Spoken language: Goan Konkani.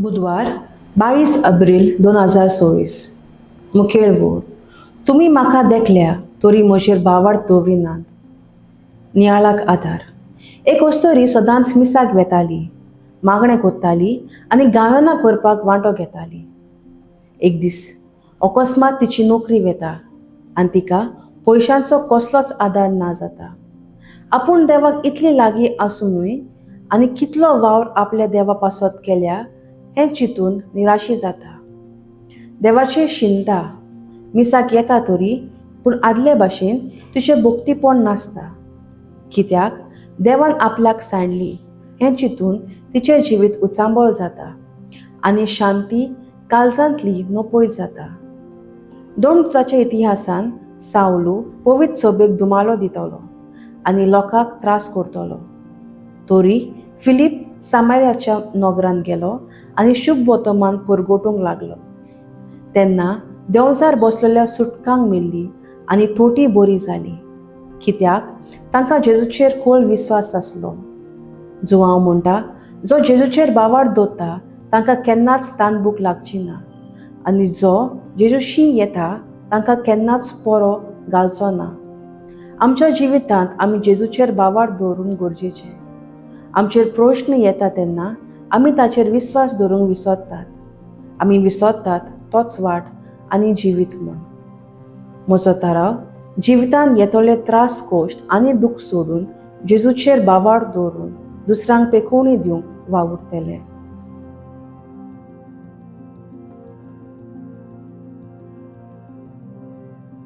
बुधवार 22 एप्रील 2026. मुखेल वोर. तुमी म्हाका देखल्या तरी म्हजेर भावार्थ दवरिनात. नियाळाक आदार. एक अस्तुरी सदांच मिसाक वेताली, मागणें करताली आनी गायनां करपाक वांटो घेताली. एक दीस अकस्मात तिची नोकरी वेता आनी तिका पयशांचो कसलोच आदार ना जाता. आपूण देवाक इतली लागीं आसुनूय आनी कितलो वावर आपल्या देवा पासत केल्या हें चिंतून निराशी जाता. देवाचेर शिंता, मिसाक येता तरी पूण आदले भाशेन तिचें भक्तीपण नासता. कित्याक देवान आपल्याक सांडली हें चिंतून तिचें जिवीत उचांबळ जाता आनी शांती काळजांतली नपय जाता. दोन दुताच्या इतिहासान सावलू पवित्र सोबेक दुमालो दितालो आनी लोकांक त्रास करतलो. तरी फिलीप सामार्याच्या नगरांत गेलो आनी शुभ वर्तमान परगटूंक लागलो. तेन्ना देंवचार बसलेल्या सुटकांक मेल्ली आनी थोटी बरी जाली, कित्याक तांकां जेजूचेर खोल विस्वास आसलो. जुवांव म्हणटा, जो जेजूचेर भावार्थ दवरता तांकां केन्नाच तानभूक लागची ना आनी जो जेजूशी येता तांकां केन्नाच पोरो घालचो ना. आमच्या जिवितांत आमी जेजूचेर भावार्थ दवरूंक गरजेचें. आमचेर प्रश्न येता तेन्ना आमी ताचेर विस्वास दवरूंक विसरतात. आमी विसरतात तोच वाट आनी जिवीत म्हूण. म्हजो थाराव जिवितांत येतले त्रास, कश्ट आनी दूख सोडून जेजूचेर भावार्थ दवरून दुसऱ्यांक पेखोवणी दिवंक वावुरतले.